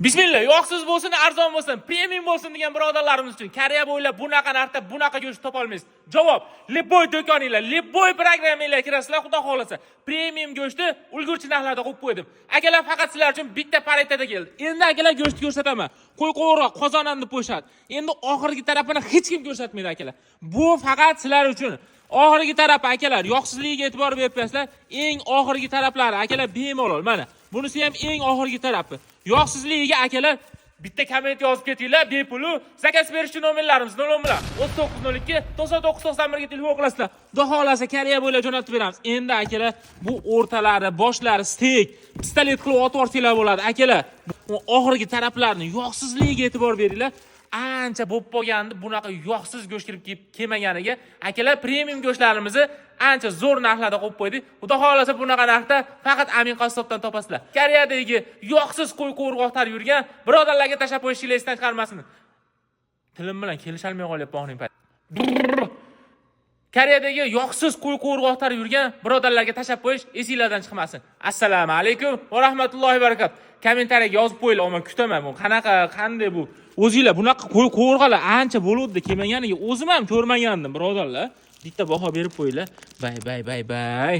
Bismillah, yog'siz bo'lsin, arzon bo'lsin, premium bo'lsin degan birodarlarimiz uchun Koreya bo'ylab bunaqa narxda bunaqa go'sht topolmaysiz. Javob: любой do'koninglar, любой programmanglar kirasizlar, xudo xohlasa. Premium go'shtni ulgurchi narxlarda qo'yib qo'ydim. Akalar, faqat sizlar uchun bitta paletada keldi. Endi, akalar, go'shtni ko'rsataman. Qo'y qovurg'a, qozon ham deb qo'yishadi. Endi oxirgi tarafini hech kim ko'rsatmaydi, akalar. Bu faqat sizlar uchun. Oxirgi tarafi, akalar, yog'sizligiga e'tibor berib qo'yasizlar. Eng oxirgi taraflari, akalar, bemalol mana. Bunisi ham eng oxirgi tarafi. Yog'sizligiga, akalar, bitta komment yozib ketinglar, bepul. Zakaz berish uchun nomerlarimiz 01 3902 99 91 ga telefon qilasizlar. Xudo xohlasa, Koreya bo'ylab jo'natib beramiz. Endi, akalar, bu o'rtalari, boshlari steyk, pistolet qilib otib yuborsanglar bo'ladi, akalar. Bu oxirgi taraflarini yog'sizligiga e'tibor beringlar. Ancha bo'lib qolgandi bunaqa yog'siz go'sht kirib kelib kelmaganiga. Akalar, premium go'shtlarimizni ancha zo'r narxlarda qo'yib qo'ydik. Xudo xohlasa, bunaqa narxda faqat Amin qassobdan topasizlar. Koreyadagi yog'siz qo'y qovurg'a axtarib yurgan birodarlarga tashlab qo'yishinglar esdan chiqarmasin. Tilim bilan kelisholmay qolyapman oxirgi payt. Koreyadagi yog'siz qo'y qovurg'a axtarib yurgan birodarlarga tashlab qo'yish esinglardan chiqmasin. Assalomu alaykum va rahmatullohi va barakat. Kommentariyaga yozib qo'yinglar, man kutaman. Bu qanaqa, qanday bu? O'zinglar bunaqa qo'y qovurg'alar ancha bo'luvdi kelmaganiga, o'zim ham ko'rmagandim, birodarlar. Bitta baho berib qo'yinglar. Bay bay bay bay.